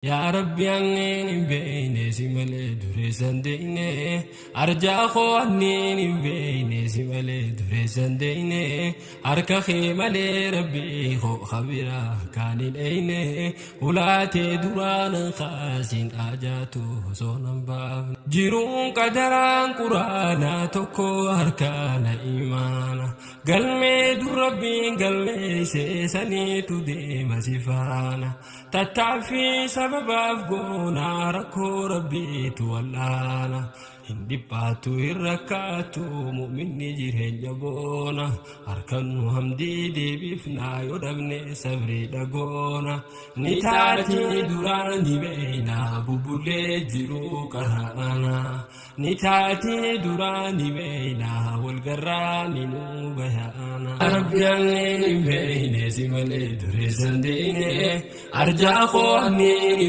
Yaa Rabbi, anneen hin beeyne si malee dureessan deeyne. Arjaa koo, anneen hin beeyne si malee dureessan deeyne. Harka kee malee, Rabbii koo, kabiraa kaan hin eeyne. Ulaatee duraan kaasin ajaatu osoo nan baafne. Jiruun qadaraan quraanaa tokko harkaana imaana. Galmee dur Rabbiin galmeessee saniitu deema si faana. Tattaaffii sababaaf goonaa rakkoo Rabbiitu wal'aana. Hin dhiphaatu, hin rakkaatu mu'minni jireenya boona. Harkannu hamdii deebifnaa, yoo dhabne sabrii dhagoona. Ni taatii duraan ni beeyna, bubbullee jiru qaraana. Ni taatii duraan ni beeyna, walgarraa ni nu bayaana. Rabbi, anneen hin beeyne si malee dureessan deeyne. Arjaa koo, anneen hin